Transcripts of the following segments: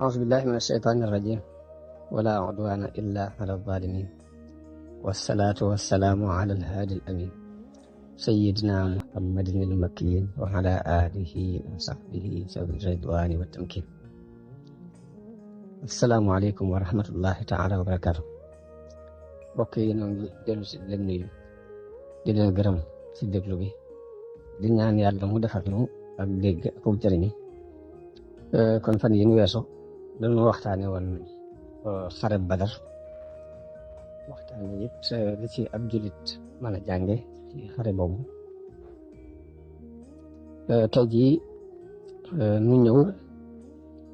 أعوذ بالله من الشيطان الرجيم ولا عدوان إلا على الظالمين والصلاة والسلام على الهادي الأمين سيدنا محمد المكين وعلى آله وصحبه ذوي الرضوان والتمكين. السلام عليكم ورحمة الله تعالى وبركاته. mbokk yi ñoo ngi dellu si leen nuyu di leen gërëm si déglu bi di ñaan yàlla mu defal nu ak dégg ak jëriñ. kon fan yi ñu weesu dañu waxtaane woon xare Badar, waxtaane it li ci ab jullit mën a jànge ci xare boobu. tey jii ñu ñëw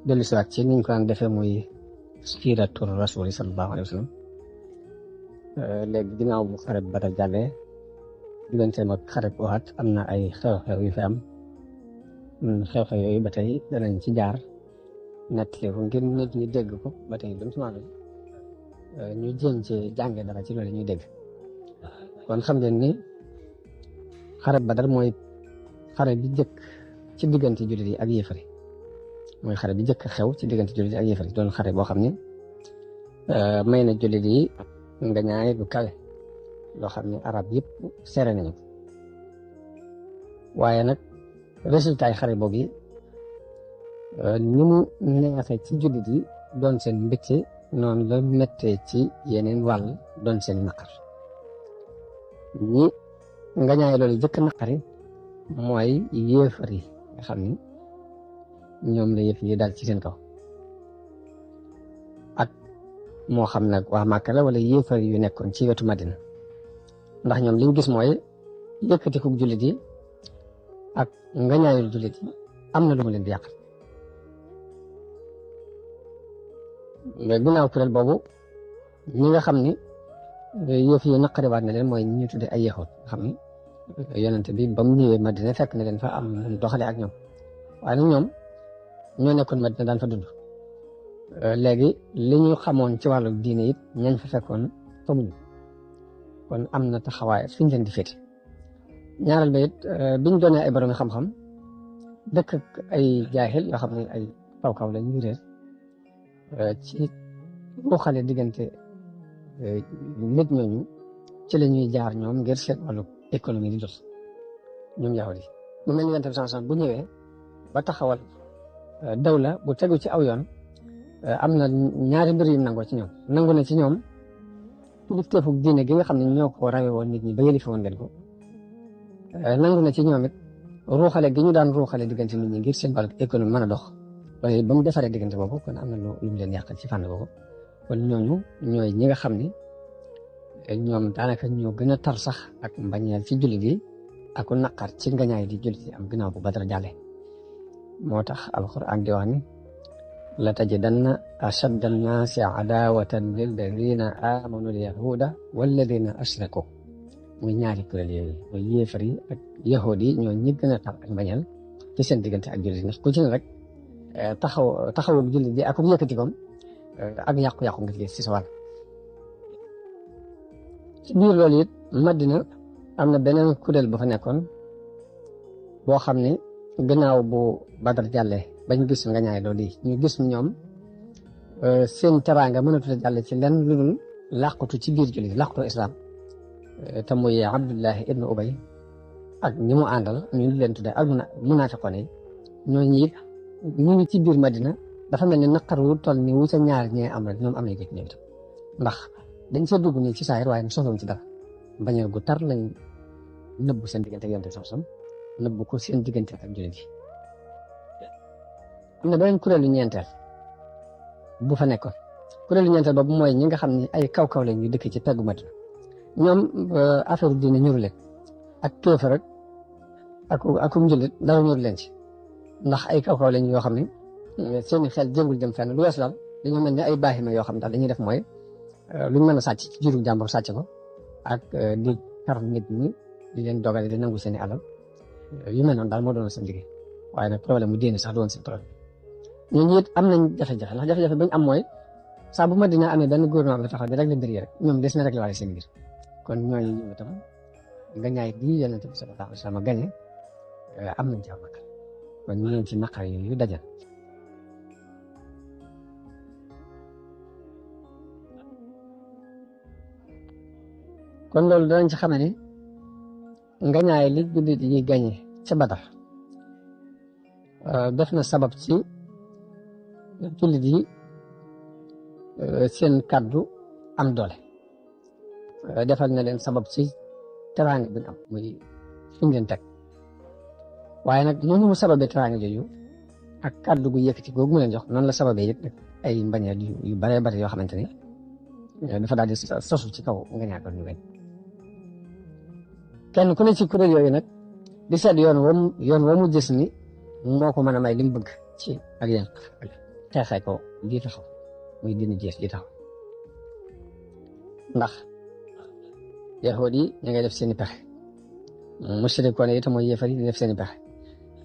dellu si waat ci niñ ko daan defee muy siiratu rasuli sallallahu alayhi wa sallam. léegi ginnaaw bu xare Badar jàllee digganteem ak xare Uhud am na ay xew-xew yu fi am. xew-xew yooyu ba tey danañ ci jaar nettali ko ngir nit ñi dégg ko ba tey dum simaalo ñu jéem ci jànge dara ci loolu ñuy dégg. kon xam ngeen ni xare Badar mooy xare bi jëkk ci diggante jullit yi ak yéefar yi, mooy xare bi jëkk xew ci diggante jullit yi ak yéefar yi. doon xare boo xam ne may na jullit yi nga ñaay bu kawe loo xam ne arab yëpp seere nañu ko. waaye nag résultat yi xare boobu yi ni mu neexee ci jullit yi doon seen mbégte, noonu la méttee ci yeneen wàll doon seen naqar. ñi nga ñaay loolu jëkk naqari mooy yéefar yi nga xam ni ñoom la yëf yi dal ci seen kaw, ak moo xam nag waa Màkka la wala yéefar yu nekkoon ci wetu Madina, ndax ñoom liñ gis mooy yëkkati ko jullit yi ak nga ñaayul jullit yi am na lu mu leen di yàq. mais ginnaaw kuréel boobu ñi nga xam ni yëf yi naqariwaat na leen mooy ñi ñu tudde ay yaxoot nga xam ni yonente bi ba mu ñëwee Madina fekk na leen fa am lu doxale ak ñoom, waaye nag ñoom ñoo nekkoon Madina daan fa dund. léegi li ñu xamoon ci wàllu diine it ñañ fa fekkoon xamuñu, kon am na taxawaay fi ñu leen di féete. ñaareel ba it biñ doonee ay borom xam-xam dëkk ak ay jaahil yoo xam ne ay kaw-kaw la ñu réer ci boo xale diggante nit ñooñu ci la ñuy jaar ñoom ngir seen wàllu économie di dox ñoom yahudi yi. mu mel ni Yonent bi sallallahu alayhi wasallam bu ñëwee ba taxawal dawla bu tegu ci aw yoon, am na ñaari mbir yu nangoo ci ñoom. nangu na ci ñoom kilifteefu diine gi nga xam ne ñoo ko rawe woon nit ñi ba yëlife woon leen ko. nangu na ci ñoom it ruuxale gi ñu daan ruuxale diggante nit ñi ngir seen wàllu économie mën a dox, waaye ba mu defaree diggante boobu kon am na lu mu leen yàqal ci fànn boobu. kon ñooñu ñooy ñi nga xam ni ñoom daanaka ñoo gën a tar sax ak mbañeel ci jullit yi ak naqar ci ngañaay di jullit yi am ginnaaw bu Badar jàlle. moo tax alquran di wax ni la tajidanna ashadda annaasi adaawatan lilladina amanu alyahuda walladina ashraku. muy ñaari kuréel yooyu mooy yéefar yi ak yahood yi ñoo ñi gën a tar ak mbañeel ci seen diggante ak jullit yi, ndax ku ci ne rek taxawu jullit yi ak yëkkati koom ak yàqu-yàqu nga gis ci sa wàll. ci biir loolu it Madina am na beneen kuréel bu fa nekkoon boo xam ne gannaaw bu Badar jàllee bañ gis nga ñaay loolu yi ñu gis ñoom seen teraanga mënatu la jàlle ci lenn lu dul làqutu ci biir jullit làqutu islam. te muy Abdullahi ibnu Ubay ak ñi mu àndal ñu leen tuddee ak munaafiqoon yi ñooñu it ñu ngi ci biir Madina. dafa mel ni naqar wu toll ni wu ca ñaar ñee am rek ñoom am nañ ko ci ñoom itam, ndax dañ see dugg nii ci saayir waaye soxlawuñ ci dara. bañal gu tar lañ nëbbu seen diggante ak Yonent bi sallallahu alayhi wasallam, nëbbu ko seen diggante ak jullit yi. am na beneen kuréelu ñeenteel bu fa nekkoon. kuréelu ñeenteel boobu mooy ñi nga xam ne ay kaw-kaw lañ ñu dëkk ci peggu Madina. ñoom affaire diine ñuru leen ak kéefar rek ak njullit dara ñuru leen ci, ndax ay kaw-kaw lañ yoo xam ne seeni xel jëngul jëm fenn lu wees daal dañoo mel ni ay baaxima yoo xam daal dañuy def mooy luñ mën a sàcc ci juru jàmbur sàcc ko ak di kar nit ñi di leen dogale di nangu seeni alal yu mel noonu daal moo doon seen liggéey. waaye nag problème mu diine sax doon seen problème. ñooñu it am nañ jafe-jafe ndax jafe-jafe bañ am mooy saa bu Madina amee benn gouvernement bi taxaw di régler mbir yi rek ñoom des na régler waale seen mbir. kon ñooñu ñu itam nga ñaay bii Yonent bi sallallahu alayhi wasallam gañe am nañ ci am naqar kon ñu ngi ci naqar yu dajal. kon loolu danañ ci xamee ne ngañaay li jullit yi gañe ca Badar def na sabab ci jullit yi seen kàddu am doole defal na leen sabab ci teraanga bi am muy fi leen teg waaye nag noonu mu sababee teraanga jooju ak kàddu gu yëkkati googu mu leen jox noonu la sababee it ay mbañeel yu bare bare yoo xamante ni dafa daal di sosu ci kaw nga ñaar ñu gañ kenn ku ne ci kuréel yooyu nag di seet yoon wa mu gis ni moo ko mën a may li mu bëgg ci ak yéen xeexee ko di taxaw muy dina jeex di taxaw ndax yahuud yi ñu ngay def seen i pexe mushrikoon yi itam mooy yéefar yi di def seen i pexe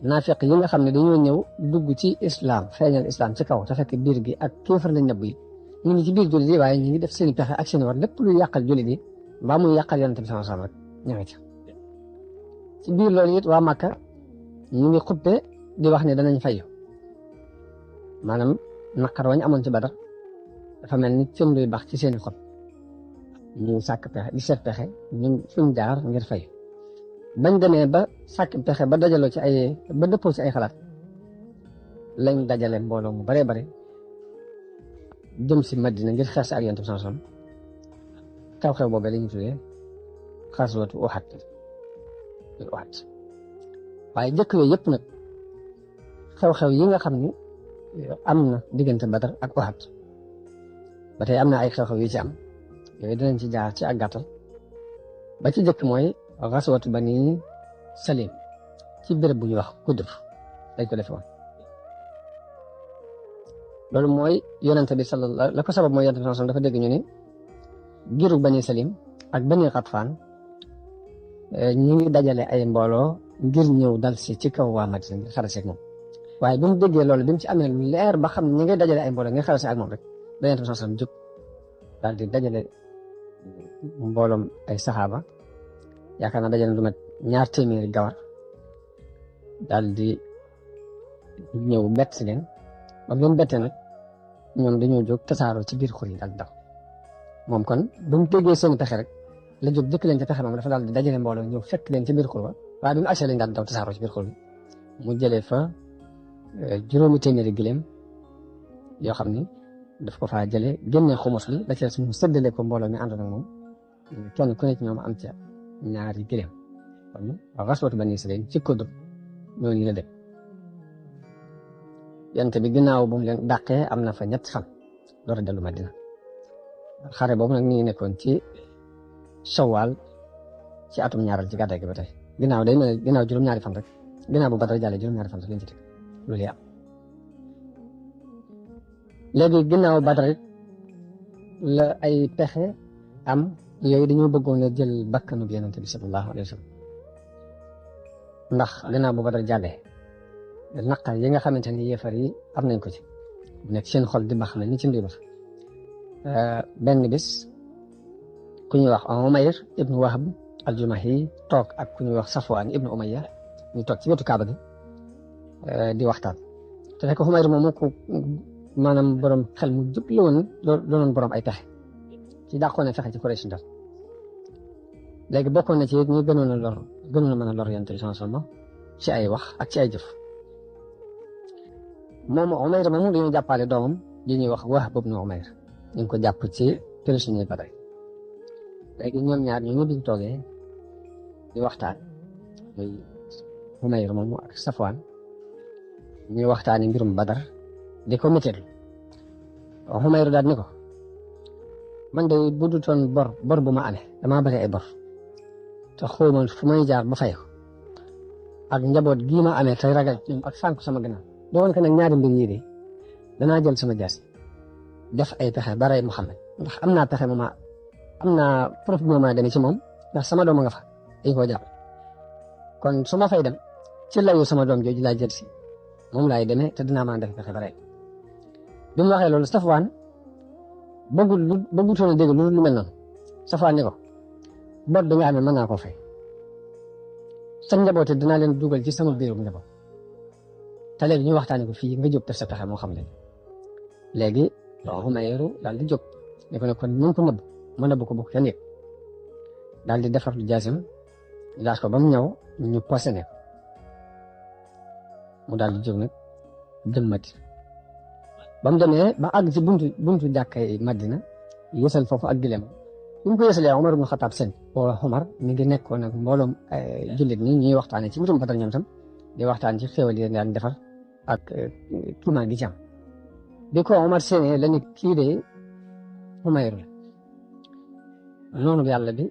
naafiq yi nga xam ne dañoo ñëw dugg ci islam feeñal islam ci kaw te fekk biir gi ak kéefar lañ nëbb yi ñu ngi ci biir jullit yi waaye ñu ngi def seen i pexe ak seen i war lépp luy yàqal jullit yi mbaa muy yàqal yonent bi sallallahu alayhi wasallam rek ña nga ca ci biir loolu it waa Makka ñu ngi xuppe di wax ne danañ fayu maanaam naqar wañ amoon ci Badar dafa mel ni cëm luy baax ci seen i xol ñu sàkk pexe di seet pexe ñu fuñ jaar ngir fayu bañ demee ba sàkk pexe ba dajaloo ci ba dëppoo ci ay xalaat lañ dajale mbooloo mu bare bare jëm si Madina ngir xeex si ak Yonent bi sallallahu alayhi wasallam xew-xew boobee la ñu tuddee xaswatu Uhud waaye jëkk yooyu yëpp nag xew-xew yi nga xam ni am na diggante Badar ak Uhud ba tey am na ay xew-xew yu ci am yooyu dinañ ci jaar ci ak gàttal ba ci jëkk mooy xaswatu Bani Salim ci béréb bu ñuy wax Kudr dañ ko defe woon loolu mooy yonente bi sallallahu la ko sabab mooy yonente bi sallallahu dafa dégg ñu ne giru Bani Salim ak Bani Xatfaan ñu ngi dajale ay mbooloo ngir ñëw dal si ci kaw waa Madina ngir xarase ak moom waaye bi mu déggee loolu bi mu ci amee lu leer ba xam ne ñi ngay dajale ay mbooloo ngir xarase ak moom rek ba yonente bi sallallahu alayhi wasallam jóg daal di dajale mbooloom ay saxaaba yaakaar naa dajale lu mat 200 gawar daal di ñëw bett si leen ba mu leen bettee nag ñoom dañoo jóg tasaaroo ci biir xur yi daal di daw moom kon bu mu déggee seen pexe rek la jóg dëkk leen ca pexe moom dafa daal di dajale mbooloo ñëw fekk leen ci biir xur ba waaye bi mu agsee lañ daal di daw tasaaroo ci biir xur bi mu jëlee fa 500 gileem yoo xam ni daf ko faa jëlee génne xumus li da cee mu séddale ko mbooloo mi àndoon ak moom kenn ku ne ci ñoom am ca 2 gileem kon xaswatu Bani Salim ci Kudr ñooñu la dem yonent bi ginnaaw bu mu leen dàqee am na fa 3 fan door a dellu Madina xare boobu nag ñu ngi nekkoon ci Shawwal ci atum ñaaral ci gàddaay gi ba tey ginnaaw day mel ginnaaw juróom-ñaari fan rek ginnaaw bu Badar jàllee juróom-ñaari fan rek lañ ci teg loolu yaa léegi ginnaaw Badar la ay pexe am yooyu dañoo bëggoon a jël bakkanu bi yonent bi sallallahu alayhi wa sallam ndax ginnaaw bu Badar jàllee naqar yi nga xamante ni yéefar yi am nañ ko ci nekk seen xol di bax na ni ci ndimbal benn bis ku ñuy wax Umayr ibnu Wahb al-Jumahi toog ak ku ñuy wax Safwan ibnu Umayya ñu toog ci wetu Kaaba gi di waxtaan te fekk Umayr moom ko maanaam borom xel mu jub la woon doonoon borom ay pexe ci dàqoon na fexe ci Quraysh ndal léegi bokkoon na ci ñu gënoon a mën a lor Yonent bi sallallahu alayhi wasallam ci ay wax ak ci ay jëf moom Umayr moom dañuy jàppale doomam di ñuy wax Wahb ibnu Umayr ñu ngi ko jàpp ci prisonnier Badar léegi ñoom ñaar ñu biñ toogee di waxtaan muy Umayr moom ak Safwan ñuy waxtaani mbirum Badar di ko météo Umayr daal ni ko man de bu dutoon bor bu ma amee damaa bëri ay bor te xawma fu may jaar ba fay ko ak njaboot gii ma amee tey ragal ak sànq sama gannaaw doon ko nag ñaari mbir yii de danaa jël sama jaas def ay pexe ba rey Muhammad ndax am naa pexe am naa profit moo mën a demee ci moom ndax sama doom nga fa dañ koo jàpp kon su ma fay dem ci layu sama doom jooju laa jël si moom laay demee te dinaa mën a def pexe ba rey bi mu waxee loolu Safwaan bëggutoon a dégg lu mel noonu Safwaan ni ko bor bi nga xam ne mën naa koo fay sa njaboot dinaa leen dugal ci sama biirum njaboot te léegi ñu waxtaanee ko fii nga jóg def sa pexe moo xam ne léegi Umayr daal di jóg ne ko ne kon nañ ko nëbb ma nëbb ko bu kenn yëg daal di defar lu jaasim daas ko ba mu ñëw ñu posene ko mu daal di jóg nag jëm Madina ba mu demee ba àgg ci buntu jàkkay Madina yësal foofu ak gileem bi mu ko yësalee Omar ibn Khattab seen wala Omar mi ngi nekkoon nag mbooloom jullit ñi ñuy waxtaanee ci mutum Badar ñoom tam di waxtaan ci xéwal yi daan defar ak kiimaan gi ci am bi ko Omar seenee la ni kii de Umayr la noonu yàlla bi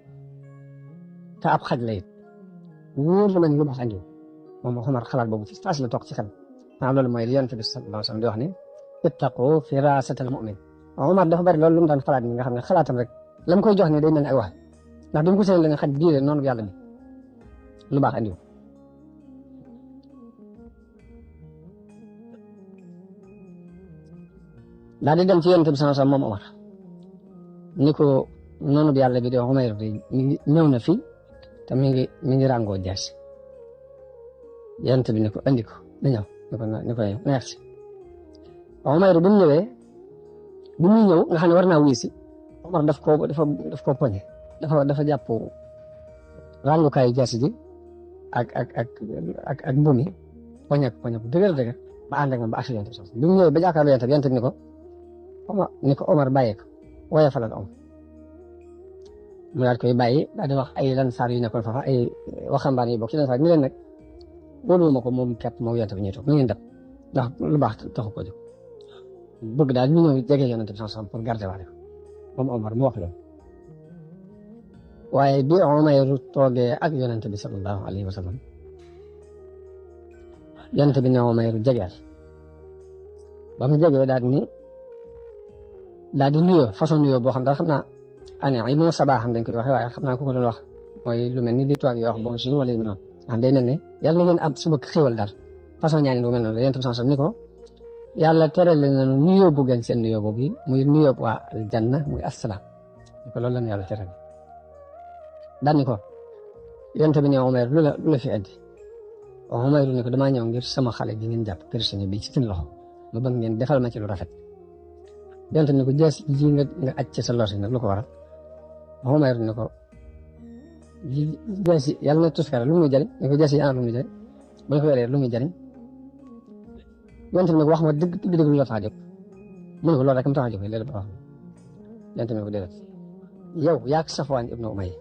te ab xaj la it wóor na ma ni lu baax andiw moom Omar xalaat boobu ci taas la toog ci xel loolu mooy li Yonent bi sallallahu alayhi wa sallam di wax ne ittaqu firaasatal mu'min Omar dafa bari loolu lu mu daan xalaat ni nga xam ne xalaatam rek la mu koy jox ne day mel ni ay wax ndax bi mu ko seen la nga xaj bii de noonu yàlla bi lu baax andiw daal di dem ci Yonent bi sallallahu alayhi wa sallam moom Omar ni ko noonu yàlla bi de Umayr de ñëw na fi te mi ngi ràngoo jaas Yonent bi ni ko andi ko na ñëw ni ko merci Umayr bi mu ñëwee bi muy ñëw nga xam ne war naa wuyu si Omar daf ko poñe dafa jàpp ràngukaayu jaas ji ak mbumi poñe ko dëgër ba ànd ak moom ba accident bi mu ñëwee ba jàkkaarloo Yonent bi ni ko Omar bàyyee ko waaye falal Omar mu daal koy bàyyi daal di wax ay lansaar yu nekkoon foofa ay waxambaane yi bokk ci lansaar ñu leen nag wóoluwuma ko moom képp moom Yonent bi ñuy toog ñu ngeen def ndax lu baax taxu ko jóg bëgg daal ñu ñëw jege Yonent bi sallallahu pour garder waale ko moom Omar mu wax loolu waaye bi Umayr toogee ak Yonent bi sallallahu alayhi wa sallam Yonent bi ne Umayr jegeel ba mu jegee daal di nuyoo façon nuyoo boo xam daal xam naa année yi moom sabaa xam dañ koy waxee waaye xam naa ku ko doon wax mooy lu mel ni li tubaab yi wax bonjour wala yu mel noonu ndax day mel ne yàlla na ngeen am suba xéwal daal façon ñaani bu mel noonu Yonent bi sallallahu alayhi wa sallam ni ko yàlla teral na nuyoo bu gën seen nuyoo boobu muy nuyoo waa aljanna muy assalaam ni ko loolu la ñu yàlla teral daan ni ko Yonent bi ne Umayr lu la fi indi Umayr ni ko damaa ñëw ngir sama xale bi ngeen jàpp prisonnier bi ci seen loxo ma bëgg ngeen defal ma ci lu rafet Yonent ni ko jees ji nga aj ci sa loos nag lu ko waral Umayr ni ko jees yàlla na tuskare lu muy jëriñ ni ko jees yi ana lu muy jëriñ ba ñu ko yoree lu muy jëriñ Yonent ni ko wax ma dëgg lu la tax a jóg mu ne ko loolu rek mu tax a jóg léegi ba wax Yonent ni ko déedéet yow yaa ak Safwaan ibnu Umayya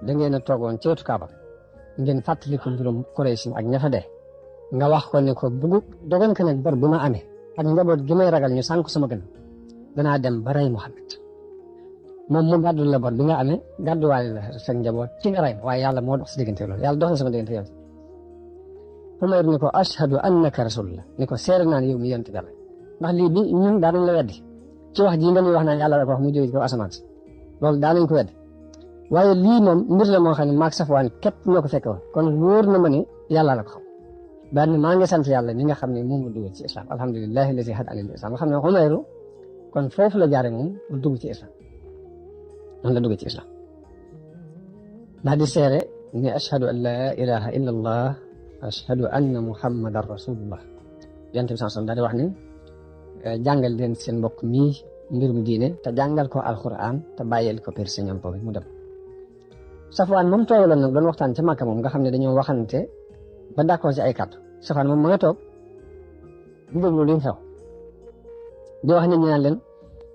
da ngeen a toogoon ci wetu Kaaba ngeen fàttali ko mbirum Quraysh ak ña fa dee nga wax ko ne ko bëgg dogal ko nag bor bu ma amee ak njaboot gi may ragal ñu sànq sama gën danaa dem ba rey Muhammad moom mu gàddu la bor bi nga amee gàdduwaale la sa njaboot ci nga rey waaye yàlla moo dox si diggante loolu yàlla dox na sama diggante yow Umayr ni ko ashhadu annaka rasulullah ni ko seere naa ne yow mi Yonent bi ndax lii bi ñun daanañ la weddi ci wax ji nga ñuy wax naan yàlla la ko wax mu jóge ci kaw asamaan si loolu daanañ ko weddi waaye lii moom mbir la moo xam ne maag Safwaan képp ñoo ko fekke woon kon wóor na ma ni yàlla la ko xam daal ni maa ngi sant yàlla mi nga xam ne moom la dugal ci islam alhamdulillahi alladi hadana lil islam nga xam ne Umayr kon foofu la jaare moom pour dugg ci islam noonu la dugg ci islam daal di seere ni ashhadu an la ilaha illa allah ashhadu anna muhammadan rasulullah Yonent bi sallallahu alayhi wasallam daal di wax ni jàngal leen seen mbokk mii mbirum diine te jàngal ko alquran te bàyyil ko perse ñoom boobu mu dem Safwaan moom toogaloon nag doon waxtaan ca Makka moom nga xam ne dañoo waxante ba d'accord ci ay kàddu Safwaan moom ma nga toog di déglu li xew di wax nit ñi naan leen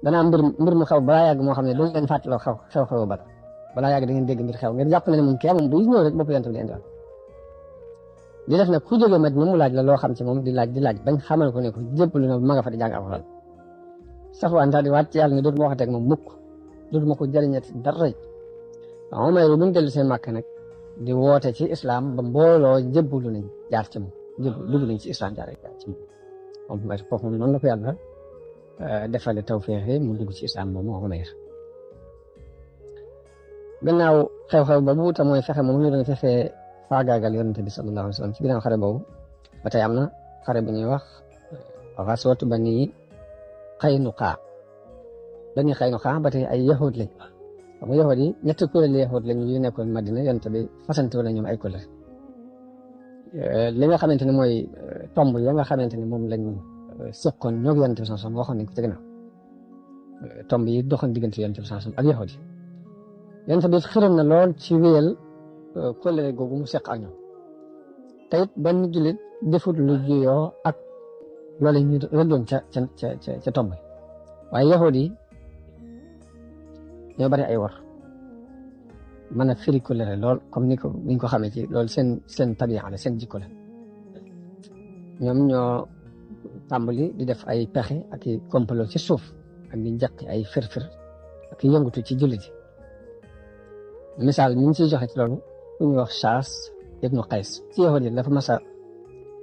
danaa mbir mu xew balaa yàgg moo xam ne dañ leen fàttaloo xew ba balaa yàgg da ngeen dégg mbir xew ngeen jàpp ne moom kii moom buy ñëw rek bopp Yonent bi di indiwaat di def nag ku jógee Madina mu laaj la loo xam ci moom di laaj bañ xamal ko ne ko jébbalu na ma nga fa di jàng alxuraan Safwaan daal di waat ci yàlla ne dootuma waxatee ak moom mukk dootuma ko jëriñati dara Umayr bu ñu dellu seen Makka nag di woote ci islam ba mbooloo jébbalu nañ jaar ci moom dugg nañ ci islam jaar ci moom Umayr foofu moom noonu la ko yàlla defale tawfeex mu dugg ci islam moom Umayr gannaaw xew-xew boobu te mooy fexe moom ñu doon fexe faagaagal Yonent bi sallallahu alayhi wa sallam ci ginnaaw xare boobu ba tey am na xare bu ñuy wax xaswatu Bani Qaynuqa ba tey ay yahud lañ xam nga yahud yi ñetti kuréel yahud lañ yu nekkoon Madina Yonent bi fasante wala ñoom ay kuréel li nga xamante ne mooy tomb ya nga xamante ne moom lañ seqoon ñoo Yonent bi sallallahu alayhi wa sallam waxoon nañ ko ci ginnaaw tomb yi doxoon diggante Yonent bi sallallahu alayhi wa sallam ak yahud yi yonent bi xiroon na lool ci wéyal kóllëre googu mu seq ak ñoom te it benn jullit defut lu juyoo ak loolu ñu rëddoon ca tomb waaye yahud yi ñoo bari ay war mën a firi kóllëre lool comme niñ ko xamee ci loolu seen tabiya la seen jikko la ñoom ñoo tàmbali di def ay pexe ak i complot ci suuf ak di jàqi ay firfir ak yëngutu ci jullit yi misaal ñu ngi ciy joxe ci loolu ku ñuy wax Shaas ibnu Qays ci yahud yi dafa mas a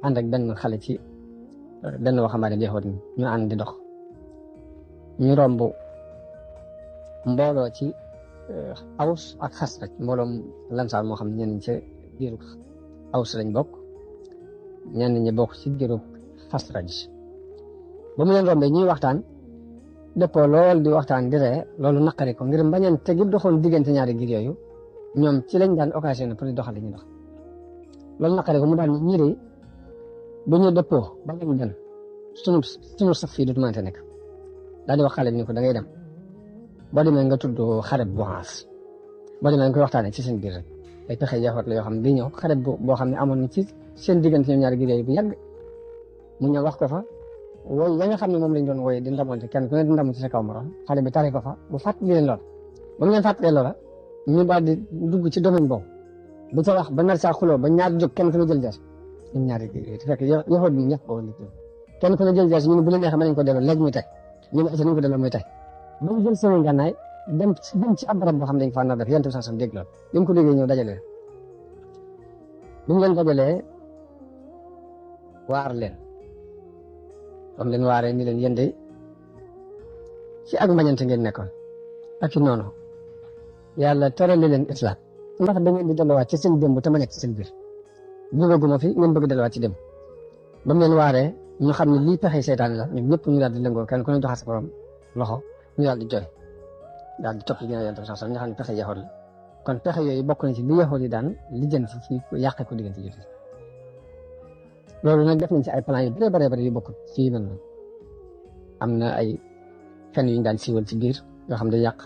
ànd ak benn xale ci benn waxambaane yahud ñu ànd di dox ñu romb mbooloo ci Aws ak Xasraj mbooloom Lansaar moo xam ne ñenn ñi ci biiru Aws lañ bokk ñenn ñi bokk ci biiru Xasraj ba mu leen rombee ñuy waxtaan dëppoo lool di waxtaan di ree loolu naqari ko ngir mbañante gi doxoon diggante ñaari giir yooyu ñoom ci lañ daan occasion pour di doxal li ñuy dox loolu naqari ko mu daal ñii de bu ñu dëppoo ba lañ dem sunu saf fii du mënte nekk daal di wax xale bi ni ko da ngay dem boo demee nga tudd xareb bu xaas boo demee nga koy waxtaanee ci seen biir rek ay pexe yaxoot la yoo xam ne di ñëw xareb boo xam ne amoon na ci seen diggante ñoom ñaari giir yooyu bu yàgg mu ñëw wax ko fa wooy ya nga xam ne moom lañ doon wooye di ndamonte kenn ku ne di ndamu ci sa kaw morom xale bi tari ko fa bu fàttali leen lool ba mu leen fàttalee loola ñu daal di dugg ci domaine boobu bu ca wax ba nar saa xuloo ba ñaar jóg kenn ku ne jël jaas ñun ñaari te fekk yaxoot bi ñëpp boobu nit kenn ku ne jël jaas ñu ne bu leen neexee mën nañ ko delloo léegi muy tey ñu ne nañ ko delloo muy tey ba ñu jël seen gànnaay dem ci ab barab boo xam ne dañ fa nar def yent bi sansam dégg lool bi mu ko déggee ñëw dajale bi mu leen dajalee waar leen comme leen waaree ni leen yéen de ci ak mbañante ngeen nekkoon ak ci noonu yàlla terale leen islam ndax da ngeen di delluwaat ci seen démb te ma nekk ci seen biir jógaguma fi ngeen bëgg delluwaat ci démb ba mu leen waaree ñu xam ne lii pexe seytaan la ñun ñëpp ñu daal di lëngoo kenn ku ne joxaat sa borom loxo ñu daal di jooy daal di topp ci ginnaaw yonent bi sax ñu xam ne pexe yaxoot la kon pexe yooyu bokk na ci li yaxoot yi daan lijjanti ci yàqe ko diggante yi loolu nag def nañ ci ay plan yu bare yu bokk ci yu mel noonu am na ay fen yu ñu daan siiwal ci biir yoo xam ne yàq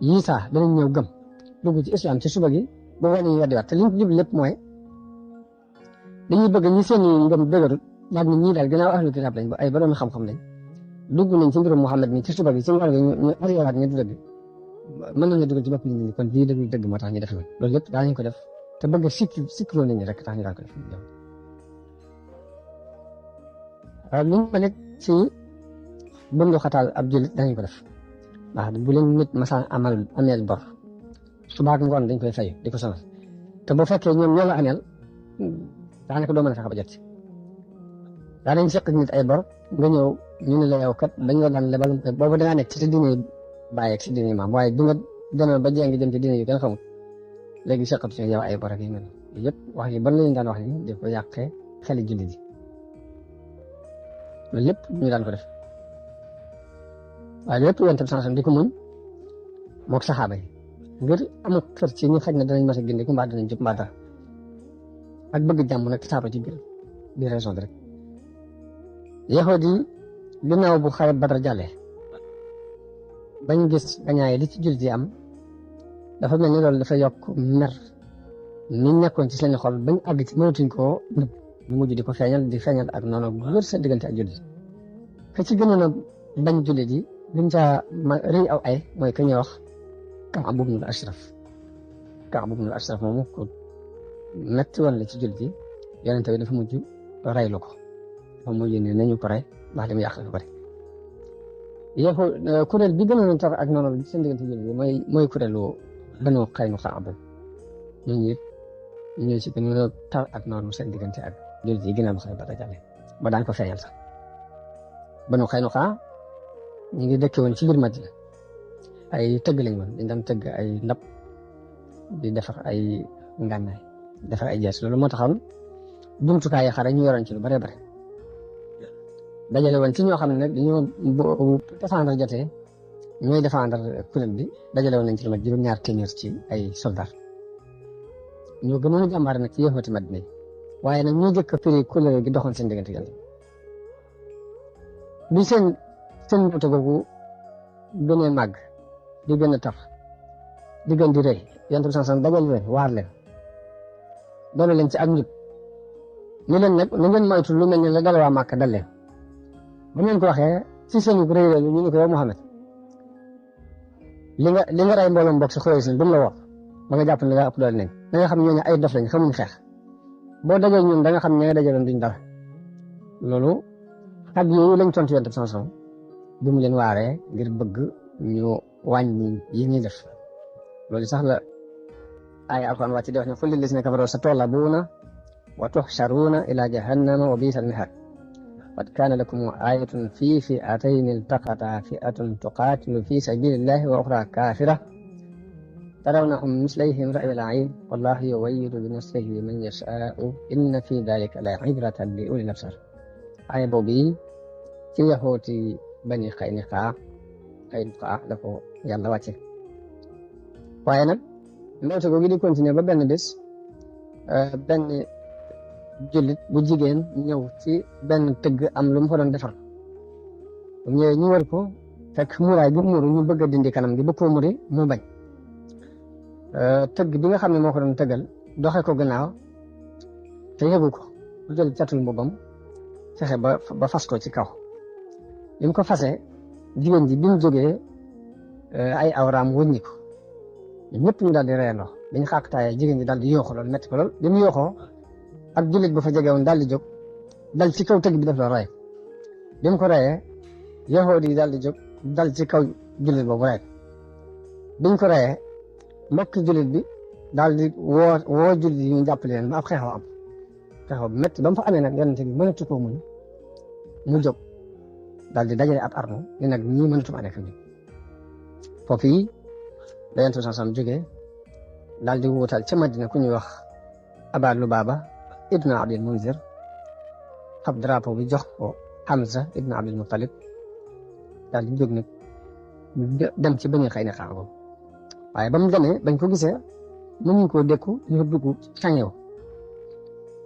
yii sax danañ ñëw gëm dugg ci islam ci suba gi ba wane ñu weddiwaat te liñ ci jublu lépp mooy dañuy bëgg ñi seen ngëm dëgërut daal ni ñii daal gannaaw ahlu kitaab lañ ba ay borom xam-xam lañ dugg nañ ci mbirum Muhammad mi ci suba gi ci ngoon gi ñu arriéraat ñu du dëgg mën nañu dugal ci bopp nit ñi kon lii dëgg moo tax ñu def loolu lépp daañu ko def te bëgg a sikkiloo nit ñi rek tax ñu daan ko def waaw li ma nekk ci bundu xataal ab jullit dañu ko def ndax bu leen nit masaan ameel bor suba ak ngoon dañ koy fay di ko sonal te bu fekkee ñoom ñoo la ameel daanaka doo mën a fexe ba jot ci daanañ seq nit ay bor nga ñëw ñu ne la yow kat dañ la daan lebal boobu dangaa nekk ci sa diine bàyyi ak si diine maam waaye du nga demoon ba jéngi jëm ci diine yu kenn xamul léegi seqatu ci yow ay bor ak yu mel yëpp wax yi ban lañu daan wax ni di ko yàqee xeli jullit yi loolu lépp ñu daan ko def waaye lépp yonent bi sansam di ko muñ moog saxaaba yi ngir amul kër ci ñu xaj na danañ mas a gindi ku mbaa danañ jub mbaa dara ak bëgg jàmm nag tasaaba ci biir raison bi rek yaxoot yi ginnaaw bu xare Badar jàllee bañ gis gañaay li ci jullit yi am dafa mel ni loolu dafa yokk mer ni nekkoon ci seen xol bañ àgg ci mënatuñ koo nëbb ñu mujj di ko feeñal ak noonu bu wér seen diggante ak jullit ka ci gënoon a bañ jullit yi liñ caa rëy aw ay mooy ka ñuy wax Kaab ibnul Ashraf Kaab ibnul Ashraf moomu ko metti woon la ci jullit yi yonent bi dafa mujj raylu ko dafa mujj ne nañu ko rey ndax li mu yàq lu bari yow kuréel bi gënoon a tar ak noonu seen diggante jullit yi mooy kuréelu Banu Qaynuqaa ñooñu it ñoo ci gënoon a tar ak noonu seen diggante ak jullit yi ginnaaw xare Badar jàllee ba daan ko feeñal sax Banu Qaynuqaa ñu ngi dëkke woon ci biir Madina ay tëgg lañ woon dañ daan tëgg ay ndab di defar ay ngànnaay defar ay jees loolu moo taxoon jumtukaay yi xare ñu yoroon ci lu bare bare dajale woon ci ñoo xam ne nag dañoo bu défendre jotee ñooy défendre kuréel bi dajale woon nañ ci lu mat juróom-ñaar téeméer ci ay soldats ñoo gënoon a jàmbaare nag ci yëfati Madina yi waaye nag ñoo jëkk a firi kuréel gi doxoon seen diggante yàlla bi seen mboote googu gënee màgg di gën a tar di gën di rëy yonent bi sallallahu alayhi wasallam dajal leen waar leen doole leen ci ak njub ni leen nag na ngeen moytu lu mel ni la dal waa Màkka dal leen bu ngeen ko waxee ci seen rëy rëy ñu ne ko yow Muhammad li nga rey mbooloom bokk si Xuraysh bu mu la wax ba nga jàpp ne nga ëpp doole nañ da nga xam ñooñu ay dof lañ xamuñ xeex boo dajee ñun da nga xam ne nga dajaloon duñ dara loolu xag yooyu lañ tontu yonent bi sallallahu alayhi wasallam bi mu leen waaree ngir bëgg ñu wàññi yi ñuy def loolu sax la ay alquran wàcc di wax ne qul lillazina kafaru satughlabuuna wa tuhsharuuna ila jahannama wa bi'sal mihaad qad kaana lakum aayatun fii fi'atayni iltaqataa fi'atun tuqaatilu fi sabiilillahi wa uxraa kaafira tarawnahum mislayhim ra'yal 'ayn wallaahu yu'ayyidu bi nasrihi man yashaa'u inna fi daalika la 'ibratan li ulil absaar aaya boobu ci yaxooti Bani Qaynuqaa la ko yàlla wàcce waaye nag mbéyte googu di continuer ba benn bés benn jullit bu jigéen ñëw ci benn tëgg am lu mu fa doon defar bu ñëwee ñu wër ko fekk muraay bi muuru ñu bëgg a dindi kanam gi bëgg koo muri mu bañ tëgg bi nga xam ne moo ko doon tëggal doxe ko gannaaw te yëgu ko mu jël catul mbubbam fexe ba fas ko ci kaw bi mu ko fasee jigéen ji bi mu jógee ay awraam wëññi ko ñëpp ñu daal di reendoo biñ xaaqtaayee jigéen ji daal di yooxu loolu metti ko lool bi mu yooxoo ak jullit bu fa jege woon daal di jóg dal ci kaw tëgg bi def la rey bi mu ko reyee yahood yi daal di jóg dal ci kaw jullit boobu rey biñ ko reyee mbokk jullit bi daal di woo jullit yi ñu jàppale leen ba ab xeexoo am xeexoo bi métti ba mu fa amee nag yonent bi mënatu ko muñ mu jóg daal di dajale ab arme ni nag ñii mënatu ma nekk nii foofu yi da yonent bi sallallahu alayhi wasallam jógee daal di wuutal ca Madina ku ñuy wax Aba Lubaaba ibnu Abdil Munzir xab drapeau bi jox ko Hamza ibnu Abdil Muttalib daal di jóg nag dem ci Bani Qaynuqaa boobu waaye ba mu demee bañ ko gisee mënuñ koo dékku ñu dugg sangew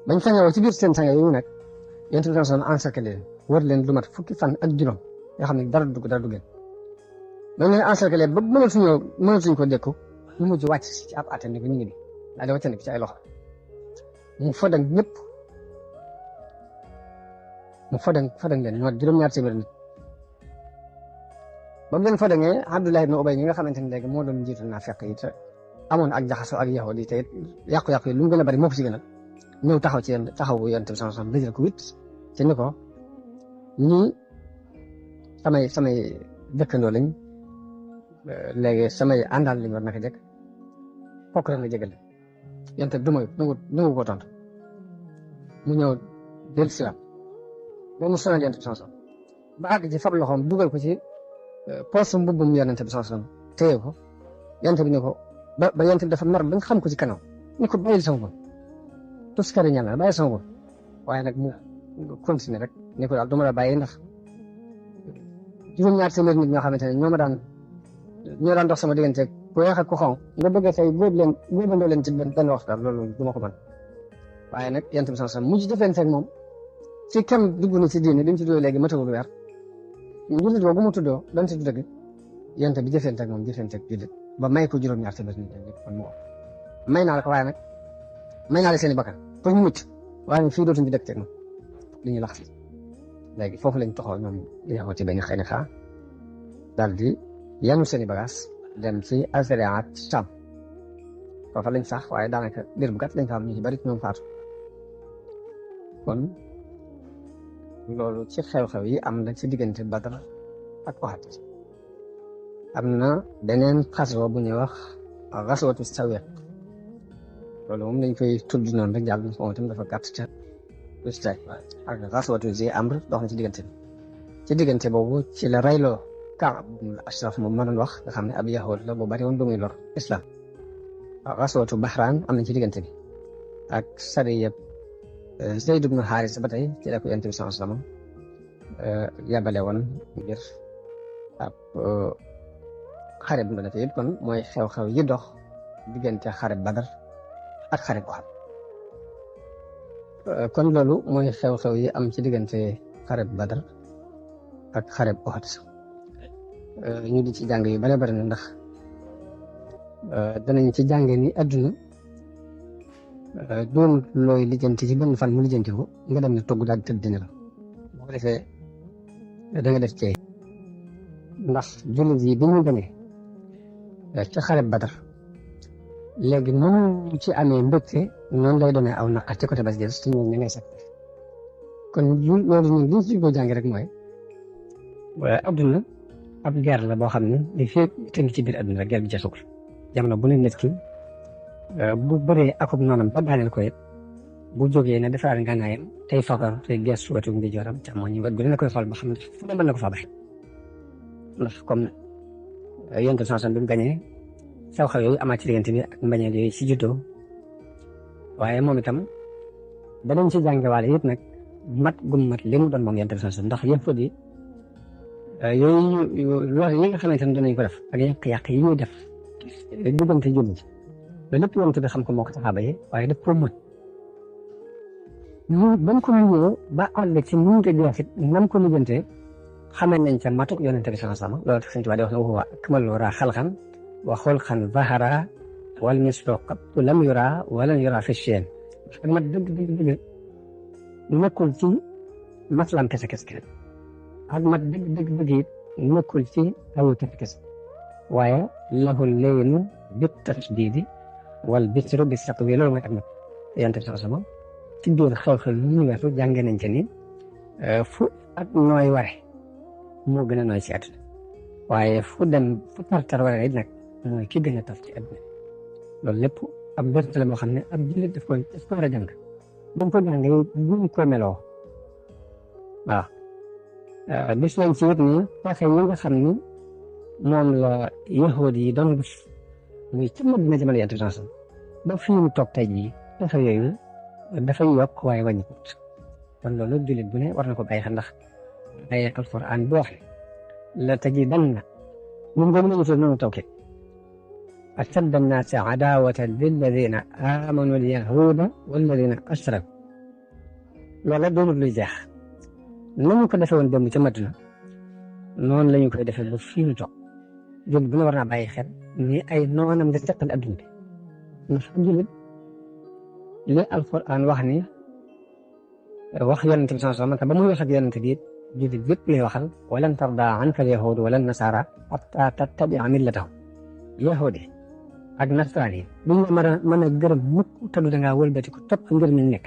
bañ sangew ci biir seen sange yooyu nag yonent bi sallallahu alayhi wasallam encerclé leen wër leen lu mat fukki fan ak juróom yoo xam ne dara dugg dara duggeen bañ leen encerclé ba mënatuñ ko dékku ñu mujj wàcc ci ab atte ni ko ñu ngi di daal di wàccandi ci ay loxo mu fodang ñëpp mu fodang leen ñu mat juróom-ñaar téeméer nit ba mu leen fodangee Abdullah ibn Ubay ñi nga xamante ne léegi moo doon njiitu naafiq yi te amoon ak jaxasoo ak yahud yi te yàqu-yàqu yi lu mu gën a bari moo ko ci gënal ñëw taxaw ci taxawu yonent bi sallallahu alayhi wasallam dëjël ko wit ci ni ko ñii samay dëkkandoo lañ léegi samay àndal lañ war naka jëkk fokk rek nga jégal yonent bi du mooy nangu ko tontu mu ñëw del siwaat ba mu sonal yonent bi sallallahu alayhi wasallam ba àgg ci fab loxoom dugal ko ci poche mbubbum yonent bi sallallahu alayhi wasallam téye ko yonent bi ne ko ba yonent bi dafa mer ba nga xam ko ci kanam ni ko bàyyil sama bopp tuskari ñaan la bàyyi sama bopp waaye nag mu continuer rek ni ko daal du ma la bàyyi ndax juróom-ñaar téeméer nit ñoo xamante ne ñoo daan dox sama diggante ku weex ak ku xonq nga bëgg a tey góobandoo leen ci benn waxtaan loolu du ma ko mën waaye nag yonent bi sallallahu alayhi wasallam mujj jëflanteeg moom ci kam dugg na ci diine bi mu ci dugg léegi matagul weer jullit boobu mu tuddoo doon ci dëgg yonent bi jëflanteeg moom jëflanteeg jullit ba may ko juróom-ñaar téeméer nit kon moo may naa la ko waaye nag may naa la seen i bakkan pour ñu mucc waaye fii dootuñu dëkk teg moom li ñuy lax léegi foofu lañ toxoo ñoom di yaxoo ci Bani Qaynuqaa daal di yanu seen i bagaas dem ci Azariat Sham foofa lañ sax waaye daanaka diir bu gàtt lañ fa am ñu ci bari ñoom faatu kon loolu ci xew-xew yi am na ci diggante Badr ak Uhud am na beneen xaswa bu ñuy wax xaswatu Sawiq loolu moom dañ koy tudd noonu rek jàll moom itam dafa gàtt ca ustay ak xaswatu Zi Amr dox na ci diggante boobu ci la rayloo Kaab ibn Ashraf moom ma doon wax nga xam ne ab yahood la bu bari woon lu muy lor islam xaswatu Bahran am na ci diggante bi ak sariya Zayd ibn Haarisa ba tey ci la ko Yonent bi sallallahu alayhi wasallam yabale woon ngir ab xare bu doon yëpp kon mooy xew-xew yi dox diggante xare Badar ak xare Uhud kon loolu mooy xew-xew yi am ci diggante xare Badar ak xare Uhud ñu di ci jàng yu bare bare na ndax danañ ci jànge ni adduna doon looy lijjanti ci benn fan mu lijjanti ko nga dem ne togg daal di tëdd dina la boo ko defee da nga def ceey ndax jullit yi bi ñu demee ca xare Badar léegi noonu ci amee mbégte noonu lay doonee aw naqar ci côté bas jël ci ñoom ñu ngay set kon loolu ñun liñ ci ko jàngi rek mooy adduna ab guerre la boo xam ne li fekk tënk ci biir adduna rek guerre bi ca sukk jamono bu ne nit ki bu bëree akub noonam ba daaneel ko it bu jógee ne defaraat ngànnaayam tey fakar tey gestu wetu ndeyjooram càmmoñ wet gu ne la koy xool ba xam ne fu ne mën na ko faa bay ndax comme yonent sansan bi mu gañee xew-xew yooyu amaat ci diggante bi ak mbañeel yooyu ci juddoo waaye moom itam danañ ci jàngewaale yëpp nag mat gum mat li mu doon moom yonent sansan ndax yëpp di yooyu loolu yi nga xamante ne danañ ko def ak yàq-yàq yi ñuy def diggante jullit loolu lépp yonent bi xam ko moo ko saxaaba yi waaye daf ko mën ñu bañ ko nuyoo ba àll ci mu ngi jeexit nam ko lijjantee xamee nañ ca matuk yonent bi sallallahu alayhi wasallam loolu tax Sëñ Tuubaa di wax ne huwa akmalu waraa xalqan wa xulqan zahara wal mislu qattu lam yura walan yura fi shay'in ak mat dëgg nekkul ci maslam kese ak mat dëgg it nekkul ci awu kese waaye lahu laynu bi tasdiidi wal bisru bi satwi loolu mooy ak mat yonent bi sallallahu alayhi wasallam ci biir xew-xew yi ñu weesu jàngee nañ ca ni fu ak nooy ware moo gën a nooy ci àdduna waaye fu tartar ware it nag mooy ki gën a tar ci àdduna loolu lépp ab berte la boo xam ne ab jullit daf ko war a jàng bu ko jàngee bu ko meloo waaw bis nañ ci it ni pexe yi nga xam ni moom la yahuud yi doon def muy ci Madina jamono Yonent bi sallallahu alayhi wasallam ba fi mu toog tey jii pexe yooyu dafay yokk waaye wàññikut kon loolu jullit bu ne war na ko bàyyi xel ndax ay alquran bu wax la tajidanna ñun boobu la ñu tudd noonu tawkid ashadda annaasi adaawatan lilladina aamanu alyahuuda walladina ashraku loola doonul luy jeex nañu ko defee woon démb ca Madina noonu la ñu koy defee ba fii ñu toog jullit bu ne war naa bàyyi xel ni ay noonam da teqal adduna bi ndax jullit li alquran wax ni wax yonent bi sallallahu alayhi wasallam ba muy wax ak yonent bi jullit bépp lay waxal walan tarda anka al-yahuud wala nasara hatta tattabi'a millatahum yahuud yi ak nasaraan yi duñ la mën a gërëm mukk te du dangaa wëlbati ko topp ngir mi nekk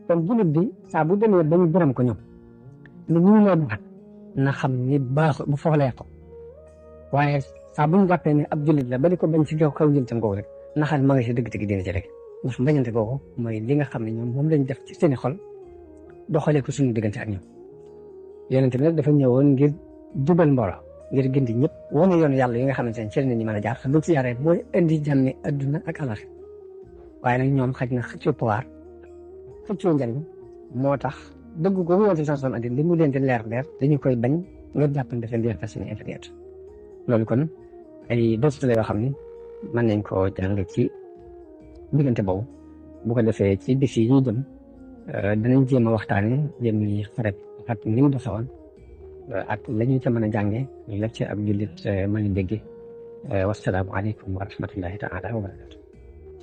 kon jullit bi saa bu demee ba ñu gërëm ko ñoom lu ñu loo baax na xam ni baaxu bu foxlee ko waaye saa bu ñu jàppee ne ab jullit la ba di ko bañ ci kaw jullitam googu rek naxal ma nga si dëgg-dëgg dina ci rek ndax mbañante googu mooy li nga xam ne ñoom moom lañ def ci seeni xol doxalee ko suñu diggante ak ñoom yonent bi nag dafa ñëwoon ngir jubal mbooloo ngir gindi ñëpp wane yoonu yàlla yi nga xamante ne ci la nit ñi mën a jaar lu ci yaree mooy indi jàmmi adduna ak alax waaye nag ñoom xaj na xëccoo pouvoir xëccoo njariñ moo tax dëgg googu yonent bi sallallahu alayhi wasallam andi li mu leen di leer dañu koy bañ nga jàpp ne dafa leen fas yéene inférieur loolu kon ay dost la yoo xam ne mën nañ koo jàng ci diggante boobu bu ko defee ci bis yi ñuy jëm danañ jéem a waxtaane jéem yi xaret ak ni mu doxewoon ak la ñu ca mën a jànge ñu lépp ci ab jullit mën a dégg wasalaamu aleykum wa rahmatullahi taala wa barakatu